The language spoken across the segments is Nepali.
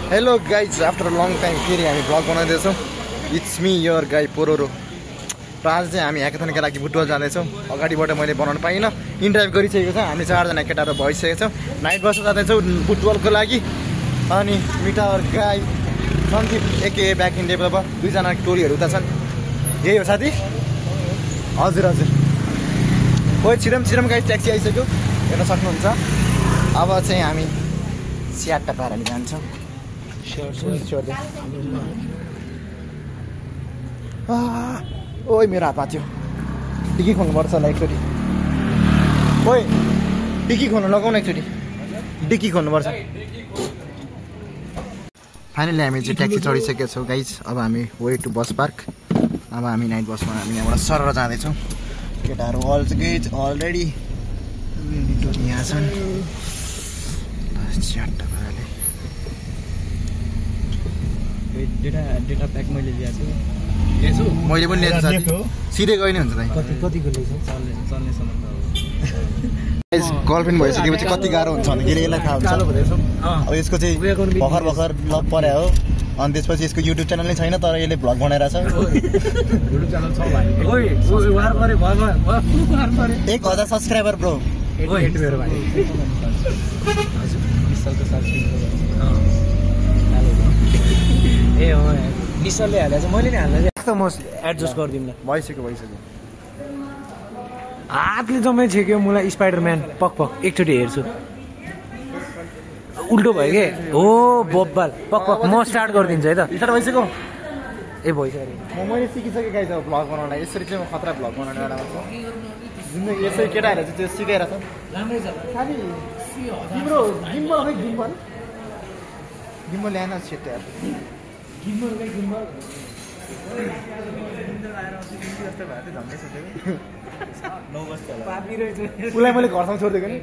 Hello guys, after long time फेरि हामी भ्लग बनाउँदैछौँ। इट्स मी योर गाई पोरोरो। र आज चाहिँ हामी ह्याकाथनको लागि बुटवल जाँदैछौँ। अगाडिबाट मैले बनाउनु पाइनँ, इन्टरभ्यू गरिसकेको छ। हामी 4जना केटाहरू भइसकेको छौँ। नाइट बस जाँदैछौँ बुटवलको लागि। अनि मिटा और गाई सन्दीप एके ब्याक इन डेभलपर 2जना टोलीहरू उता छन्। यही हो साथी? हजुर हजुर। खोइ छिरम गाई ट्याक्सी आइसक्यो, हेर्न सक्नुहुन्छ। अब चाहिँ हामी स्याट्टा पाराले जान्छौँ। ओइ मेरो हात भाँच्यो। डिकी खोल्नुपर्छ होला एकचोटि। ओइ डिकी खोल्नु लगाउन एकचोटि। डिकी खोल्नुपर्छ। फाइनली हामी चाहिँ ट्याक्सी चढिसकेका छौँ गाइज। अब हामी वे टु बस पार्क। अब हामी नाइट बसमा हामी यहाँबाट सरर जाँदैछौँ। केटाहरू अलरेडी यहाँ छन्। डेटा प्याक मैले ल्याएको छु। मैले पनि ल्याएको साथी। सिधै गयो नि हुन्छ दाइ। कतिको ल्याउँछ? चल्नेसम्म गर्लफ्रेन्ड भइसकेपछि कति गाह्रो हुन्छ भने यसलाई थाहा हुन्छ। अब यसको चाहिँ भर्खर लभ पर्या हो। अनि त्यसपछि यसको युट्युब च्यानल नै छैन, तर यसले भ्लग बनाइरहेछ। युट्युब च्यानल छ भाइ। 1000 सब्सक्राइबर ब्रो। ए हो निसलले हालेछ, मैले नै हाल्दै त म एडजस्ट गरिदिउँला। भइसक्यो। हातले जम्मै छेक्यो मलाई। स्पाइडरम्यान पक एकचोटि हेर्छु। उल्टो भयो के हो बब्बाल। पक म स्टार्ट गरिदिन्छु है त। स्टार्ट भइसक्यो। ए भइसक्यो। मैले सिकिसकेँ गाइज अब भ्लग बनाउनलाई। यसरी चाहिँ म खतरा भ्लग बनाउने एउटा हुन्छ। जिन्दगी यसरी केटाहरूले चाहिँ त्यो सिकाइरहेछ। राम्रै छ साथी तिम्रो गिम्बल खै गिम्बल ल्याएन सेट यार। उसलाई मैले घरसम्म छोडिदिएको नि।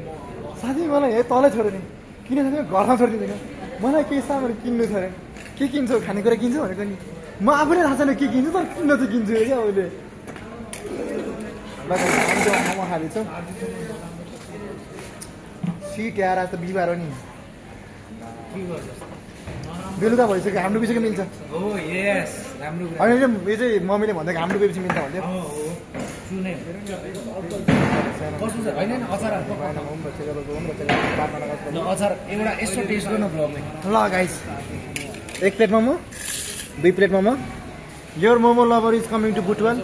साथी मलाई है तलै छोड्यो नि। किन साथी घरसम्म छोडिदिँदैन? मलाई केही सामान किन्नु छ अरे। के किन्छौ? खानेकुरा किन्छौ भनेको नि। म आफूले थाहा छैन के किन्छु, तर किन्न चाहिँ किन्छु क्या उसले। मोमो खाँदैछौँ। सिट आएर त बिहिबार हो नि। बेलुका भइसक्यो, हाम्रो डुबिसक्यो मिल्छ। होइन यो चाहिँ मम्मीले भन्दा हाम्रो डुबेपछि मिल्छ भन्थ्यो। ल guys, 1 plate momo, 2 plate momo. Your momo lover is coming to Butwal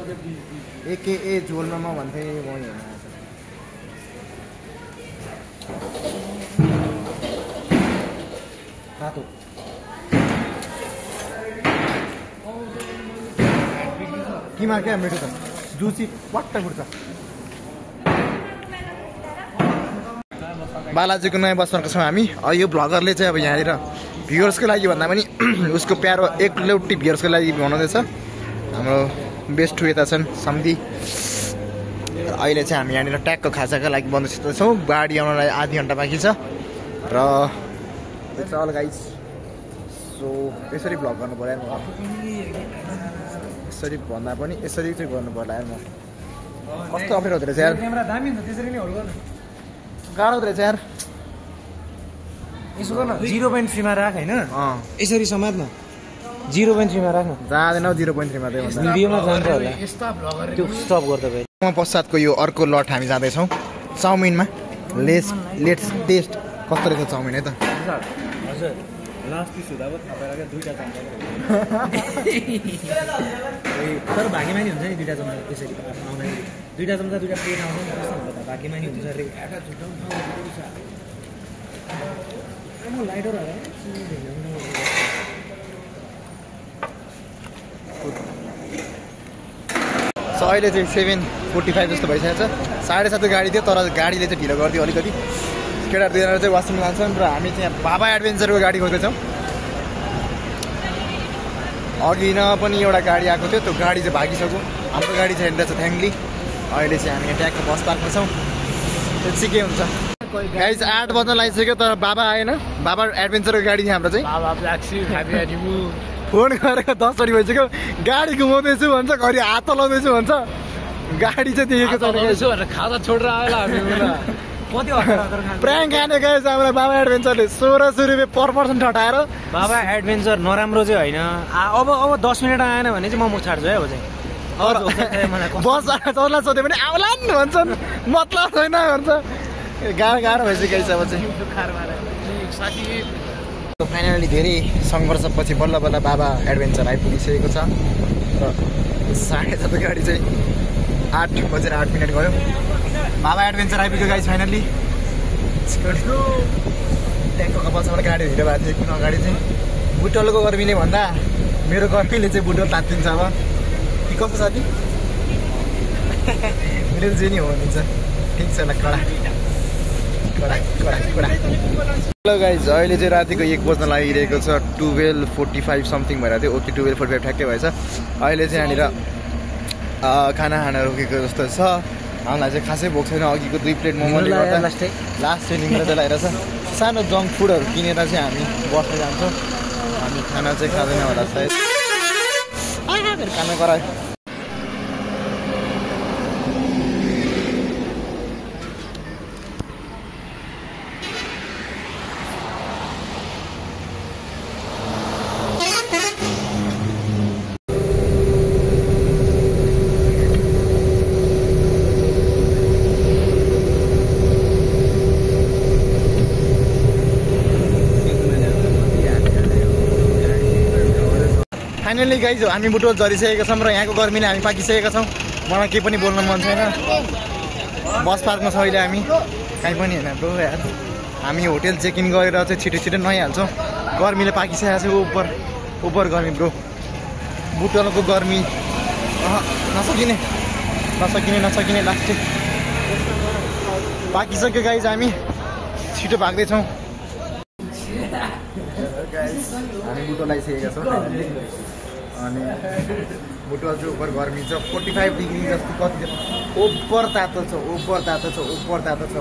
AK jhol momo भन्थे म। तातो किमा क्या मिठो छ, जुसी वाट्टा फुट्छ। बालाजीको नयाँ बसमा छौँ हामी। यो भ्लगरले चाहिँ अब यहाँनिर भ्युवर्सको लागि भन्दा पनि उसको प्यारो एकलौटी भ्युवर्सको लागि बनाउँदैछ। हाम्रो बेस्ट टु यता छन् सम्धी। अहिले चाहिँ हामी यहाँनिर ट्यागको खाजाको लागि बन्दैछौँ। गाडी आउनलाई आधी घन्टा बाँकी छ र इट्स अल गाइज। सो यसरी भ्लग गर्नु पर्यो म। यसरी भन्दा पनि यसरी चाहिँ गर्नु पर्ला यार। म कस्तो अप्ठ्यारो हुँदो रहेछ यार। क्यामेरा दामी हुन्छ, त्यसरी नै होल्ड गर्नु। गाह्रो हुँदो रहेछ यार। यसो गर्न 0.3 मा राख हैन। यसरी समात्न 0.3 मा राख्नु। जाँदैन 0.3 मा त्यही भन्दा। भिडियोमा जान्छ होला। त्यो स्टप गर्दा भयो। पश्चातको यो अर्को लट हामी जाँदैछौँ चाउमिनमा। लेट्स टेस्ट कस्तो रहेछ चाउमिन है त। हजुर लास्ट पिस हुँदा थाहा पाएर क्या 2टा चम्चा। तर भागीमानी हुन्छ नि 2टा चम्चा। त्यसरी आउँदैन 2टा चम्चा 2टा प्लेट आउँछ नि। कस्तो हुन्छ त भागीमानी हुन्छ रे। लाइटर होला सो अहिले चाहिँ 7:45 जस्तो भइसकेको छ। 7:30 गाडी थियो, तर गाडीले चाहिँ ढिलो गरिदियो अलिकति। केटाहरू 2जना चाहिँ वासरुम जान्छन् र हामी चाहिँ बाबा एडभेन्चरको गाडी खोज्दैछौँ। अघि न पनि एउटा गाडी आएको थियो, त्यो गाडी चाहिँ भागिसक्यो। हाम्रो गाडी चाहिँ हिँड्दैछ थ्याङ्कली। अहिले चाहिँ हामी ट्यागको बस पार्कमा छौँ। त्यो के हुन्छ गाइज 8 बज्न लागिसक्यो, तर बाबा आएन। बाबा एडभेन्चरको गाडी थियो हाम्रो चाहिँ। फोन गरेको 10 बजी भइसक्यो। गाडी घुमाउँदैछु भन्छ, घरि हात लाउँदैछु भन्छ। गाडी चाहिँ देखेको छैन। खाजा छोडेर आयो हामी। कति हतार प्राङ्क हाने गाइस हाम्रो बाबा एडभेन्चरले 1600 रुपियाँ पर पर्सन ठटाएर बाबा एडभेन्चर नराम्रो चाहिँ होइन अब 10 मिनट आएन भने चाहिँ म छाड्छु है अब चाहिँ बस चौरलाई सोध्यो भने आउला नि भन्छन् मतलब छैन भन्छ गाह्रो भइसकेको छ अब चाहिँ फाइनली धेरै सङ्घर्षपछि बल्ल बल्ल बाबा एडभेन्चर आइपुगिसकेको छ र 7:30 गाडी चाहिँ 8:08 गयो बाबा एडभेन्चर आइपुग्यो गाइस फाइनली ट्याङ्कको कपालसम्म गाडी हिँडेर भएको थियो कुन अगाडि चाहिँ बुटलको गर्मीले भन्दा मेरो गर्मीले चाहिँ बुटल तात्तिन्छ अब कि कस्तो साथी मेरो जे नि हो भनिन्छ ठिक छ ल कडा हेलो गाइज अहिले चाहिँ रातिको 1 बज्न लागिरहेको छ 12:45 समथिङ भइरहेको थियो ओके 12:45 ठ्याक्कै भएछ अहिले चाहिँ यहाँनिर खाना खान रोकेको जस्तो छ हामीलाई चाहिँ खासै भोक छैन अघिको 2 प्लेट मोमोले गर्दा लास्ट चाहिँ निन्द्रा चाहिँ लागेको छ सानो जङ्क फुडहरू किनेर चाहिँ हामी बस्न जान्छौँ हामी खाना चाहिँ खाँदैन होला सायद खाना गरायो फाइनली गाइज हामी बुटोल झरिसकेका छौँ र यहाँको गर्मीले हामी पाकिसकेका छौँ मलाई केही पनि बोल्न मन छैन बस पार्कमा छ अहिले हामी कहीँ पनि होइन ब्रो यार हामी होटेल चेक इन गरेर चाहिँ छिटो नुहाइहाल्छौँ गर्मीले पाकिसकेको छ ओभर गर्मी ब्रो बुटोलको गर्मी नसकिने लास्ट पाकिसक्यो गाइज हामी छिटो भाग्दैछौँ हामी बुटोल आइसकेका छौँ अनि बुटोल चाहिँ ओभर गर्मी छ 45 डिग्री जस्तो कति ओभर तातो छ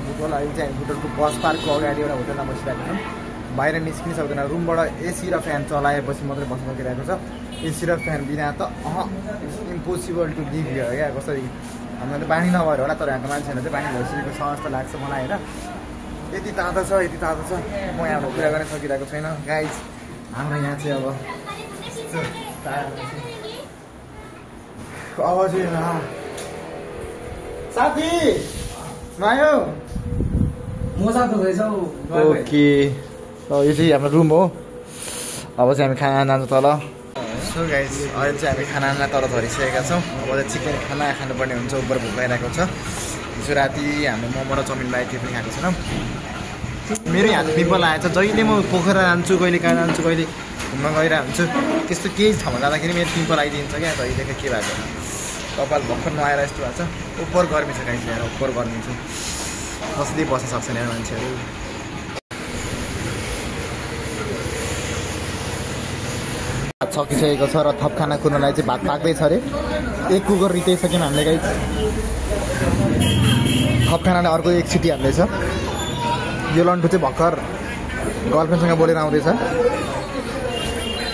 बुटोल अहिले चाहिँ हामी बुटोलको बस पार्कको अगाडि एउटा होटेलमा बसिरहेको छौँ बाहिर निस्किन सक्दैन रुमबाट एसी र फ्यान चलाएपछि मात्रै बस्न सकिरहेको छ एसी र फ्यान बिना त इम्पोसिबल टु लिभ हियर क्या कसरी हामीलाई त पानी नभएर होला तर यहाँको मान्छेहरू चाहिँ पानी भइसकेको छ जस्तो लाग्छ मलाई होइन यति तातो छ म यहाँ कुरा गर्न सकिरहेको छैन गाइज हाम्रो यहाँ चाहिँ अब साथी नआयो ओके यो चाहिँ हाम्रो रुम हो अब चाहिँ हामी खाना जान्छौँ तल सो गाइज अहिले चाहिँ हामी खाना तल झरिसकेका छौँ अब चाहिँ चिकन खाना खानुपर्ने हुन्छ उपर भोक लागिरहेको छ हिजो राति हामीले मोमो र चाउमिन लगाएको थियो पनि खाएको छैनौँ मेरो हात पिम्पल आएछ जहिले म पोखरा जान्छु कहिले कहाँ जान्छु कहिले घुम्न गइरहेको हुन्छु त्यस्तो केही ठाउँमा जाँदाखेरि मेरो पिम्पल आइदिन्छ क्या जहिलेको के भएको कपाल भर्खर नआएर यस्तो भएको छ ओभर गर्मी छ गाइस यहाँ ओभर गर्मी छ कसैले बस्न सक्छन् यहाँ मान्छेहरू सकिसकेको छ र थप खाना खुर्नलाई चाहिँ भात पाक्दैछ अरे एक कुकर रिताइसक्यौँ हामीले गाइस थप खानालाई अर्को एक सिटी हाल्दैछ यो लन्डु चाहिँ भर्खर गर्लफ्रेन्डसँग बोलेर आउँदैछ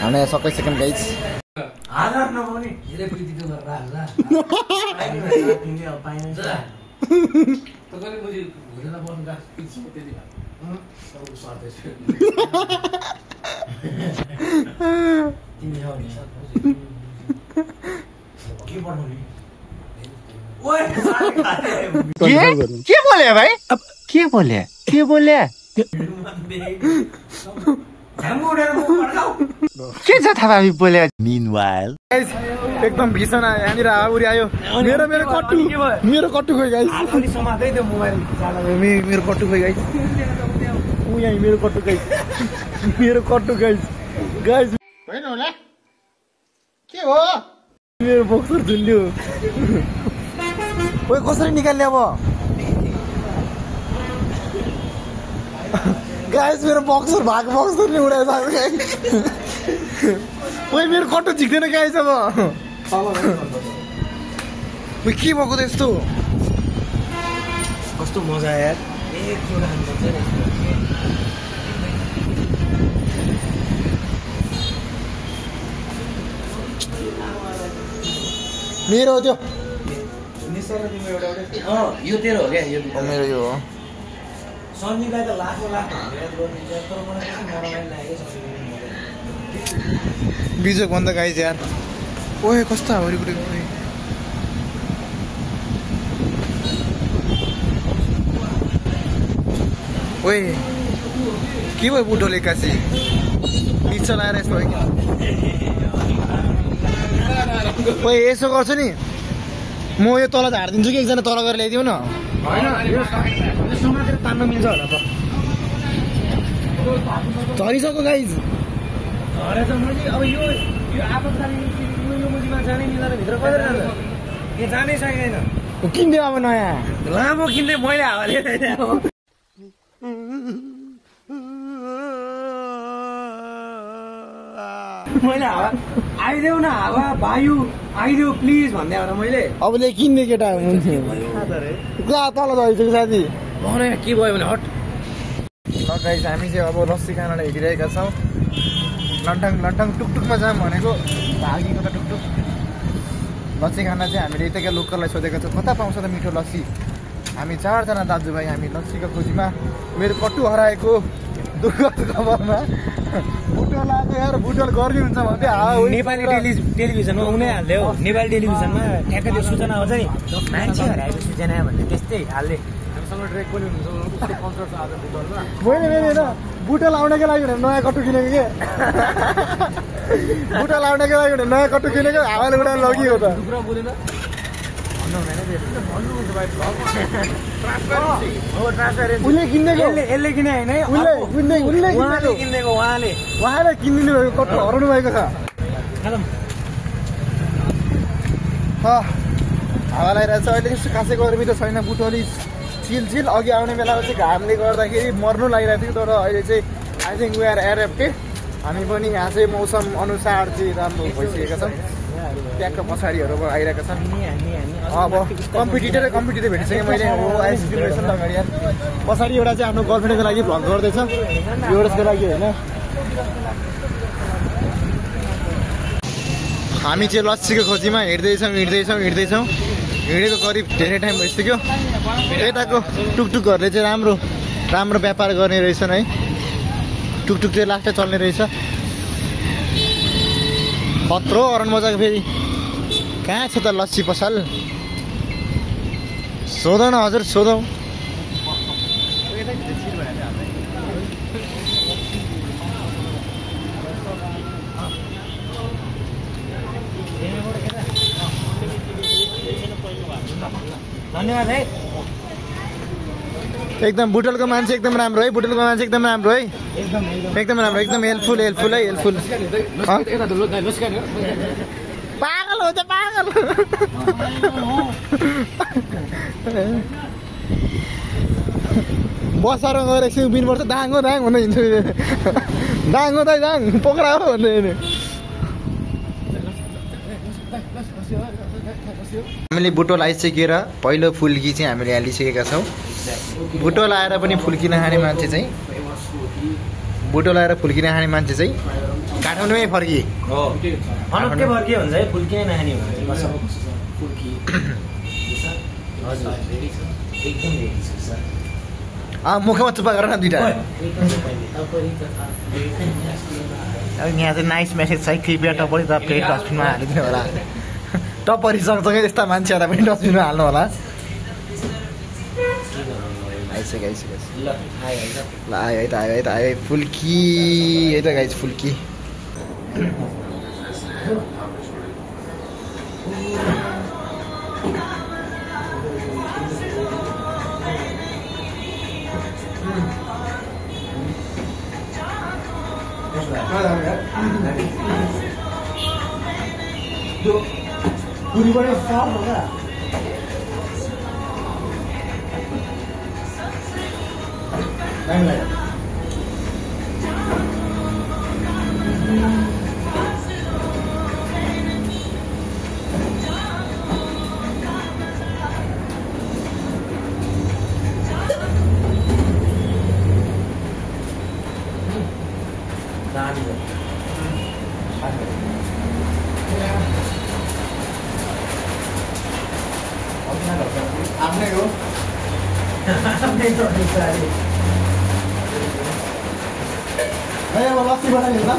हामीलाई सकिसक्यौँ गाइस के बोले भाइ अब के बोले के छ थाहा बोले Meanwhile एकदम भीषण आयो यहाँनिर हाउरी आयो मेरो कट्टु खोइ गाइस मेरो कट्टु खोइ गाइस यहीँ मेरो कट्टु गाइस होइन होला के हो मेरो बक्सर झुन्ड्यो ओइ कसरी निकाल्ने अब गाइस मेरो बक्सर भएको बक्सर नि उडाएर ओइ मेरो कट्टु झिक्दैन गाइस अब ओइ के भएको त यस्तो कस्तो मजा यार मेरो हो त्यो यो तेरो हो क्या यो मेरो यो हो सन्जीलाई त लाखौँ लाख याद गरिदिन्छ तर मलाई त्यस्तो नरमाइलो लागेको सन्जीले बिजोक भन्दा गाइज यार ओए कस्तो हाउरी गुडी ओए के भयो बुटोले कासी निचा लाएर यस्तो भयो ओए यसो गर्छु नि म यो तल झारिदिन्छु कि एकजना तल गरेर ल्याइदिउ न होइन यो समातेर तान्न मिल्छ होला त झरिसक्यो गाइज झरेछ मैले अब यो आपतकालीन यो मुजीमा जानै मिल्दैन भित्र कहिले जान्छ यो जानै सकेन किनिदियो अब नयाँ लामो किन्दै मैले हावाले मैले हावा आइदेऊ न हावा वायु आइदेऊ प्लिज भन्दै होला मैले अबले किन्ने केटा हुनुहुन्थ्यो तल झरिसक्यो साथी भन के भयो भने हट ल गाइस हामी चाहिँ अब लस्सी खानलाई हिँडिरहेका छौँ लन्ठङ लन्ठङ टुकटुकमा जाऊँ भनेको भागेको त टुकटुक लस्सी खाना चाहिँ हामीले यताकै लोकललाई सोधेको छौँ कता पाउँछ त मिठो लस्सी हामी 4 जना दाजुभाइ हामी लस्सीको खोजीमा मेरो कट्टु हराएको दुःखद खबरमा बुटोल आएको यार बुटोल गर्मी हुन्छ भन्दै नेपाली टेलिभिजनमा उनी हाल्दै हो नेपाली टेलिभिजनमा ठ्याक्कै त्यो सूचना आउँछ नि मान्छे हराएको सूचना भन्ने त्यस्तै हाल्दै हामीसँग ट्रेक पनि हुन्छ कन्सर्ट छ आज बुटोलमा होइन बुटोल आउनको लागि भनेर नयाँ कट्टु किनेको के बुटोल आउनको लागि भनेर नयाँ कट्टु किनेको हावाले उडाएर लगियो त उसले किनेको यसले किने होइन उहाँले किनिदिनु भएको कट्टु हराउनु भएको छ हावा लगाइरहेको छ अहिले त्यस्तो खासै गर्मी त छैन बुटोली चिल अघि आउने बेलामा चाहिँ घामले गर्दाखेरि मर्नु लागिरहेको थियो तर अहिले चाहिँ I think we are adapted हामी पनि यहाँ चाहिँ मौसम अनुसार चाहिँ राम्रो भइसकेका छौँ ट्याक्क पछाडिहरू आइरहेका छन् अब कम्पिटिटर भेटिसकेँ मैले आइसक्रिम रहेछ नि त अगाडि यार पछाडि एउटा चाहिँ आफ्नो गर्लफ्रेन्डको लागि भ्लग गर्दैछ एउटाको लागि होइन हामी चाहिँ लस्सीको खोजीमा हिँड्दैछौँ हिँडेको करिब धेरै टाइम भइसक्यो यताको टुकटुकहरूले चाहिँ राम्रो व्यापार गर्ने रहेछन् है टुकटुक चाहिँ लास्टै चल्ने रहेछ खत्रो अरन मजाको फेरि कहाँ छ त लस्सी पसल सोधौँ न हजुर सोधौँ धन्यवाद है एकदम बुटोलको मान्छे एकदम राम्रो है एकदम राम्रो है एकदम राम्रो एकदम हेल्पफुल है हेल्पफुल पागल हो त पागल बसाएर गएर एकछिन उभिनुपर्छ दाङ भन्दै हिँड्छु दाङ पोखरा हो भन्दै हामीले बुटोल आइसकेर पहिलो फुल्की चाहिँ हामीले यहाँ लिइसकेका छौँ बुटोल आएर पनि फुल्की नखाने मान्छे चाहिँ काठमाडौँमै फर्किए अलग्गै फर्कियो हुन्छ है फुल्की नै नखाने हो मुखमा चुप्पा गर न दुइटा यहाँ चाहिँ नाइस मेसेज छ कृपया टपरी त प्लेट डस्टबिनमा हालिदिनु होला टपरी सँगसँगै त्यस्ता मान्छेहरूलाई पनि डस्टबिनमा हाल्नु होला आइसक्यो ल आयो है त आयो फुल्की है त गाइज फुल्की पूरी बड़े साफ होगा आफ्नै हो लस्सी बनाइदिनु ल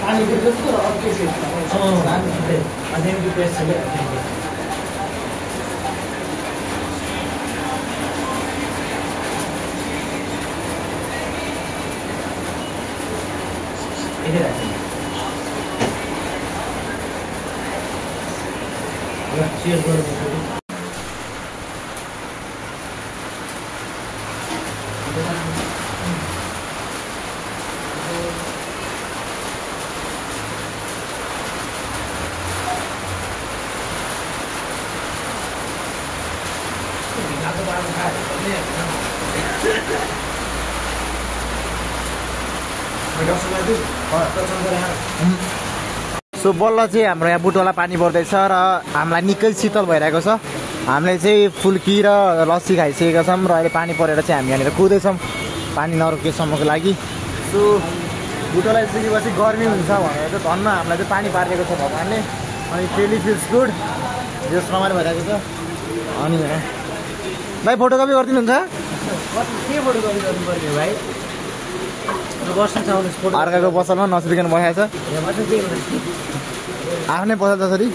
पानी जस्तो अर्कै सो बल्ल चाहिँ हाम्रो यहाँ बुटवाला पानी पर्दैछ र हामीलाई निकै शीतल भइरहेको छ। हामीले चाहिँ फुल्की र लस्सी खाइसकेका छौँ र अहिले पानी परेर चाहिँ हामी यहाँनिर कुदैछौँ पानी नरोकेसम्मको लागि। सो बुटवाला पुगेपछि गर्मी हुन्छ भनेर चाहिँ धन्न हामीलाई चाहिँ पानी पारिदिएको छ भगवान्ले। अनि फेरि फिल्स गुड जस रमाइलो भइरहेको छ। अनि भाइ फोटोकपी गरिदिनुहुन्छ? के फोटोकपी गर्नुपर्ने भाइ? अर्काको पसलमा नसुरिकन बसेको छ। आफ्नै पसल जसरी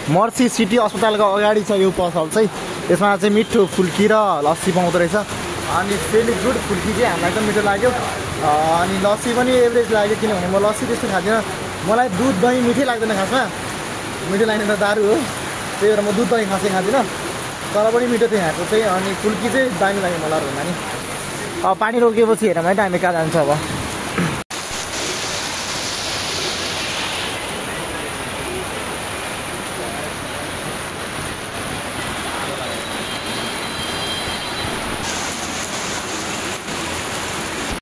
मर्सी सिटी अस्पतालको अगाडि छ यो पसल चाहिँ। यसमा चाहिँ मिठो फुल्की र लस्सी पाउँदो रहेछ। अनि फेरि गुड फुल्की चाहिँ हामीलाई एकदम मिठो लाग्यो। अनि लस्सी पनि एभरेज लाग्यो किनभने म लस्सी त्यस्तो खाँदिनँ। मलाई दुध दही मिठै लाग्दैन खासमा। मिठो लाग्ने त दारू हो, त्यही भएर म दुध दही खासै खाँदिनँ। तर पनि मिठो थियो यहाँको चाहिँ। अनि फुल्की चाहिँ दामी लाग्यो मलाई भन्दा नि। अब पानी रोकेपछि हेरौँ है त हामी कहाँ जान्छ अब।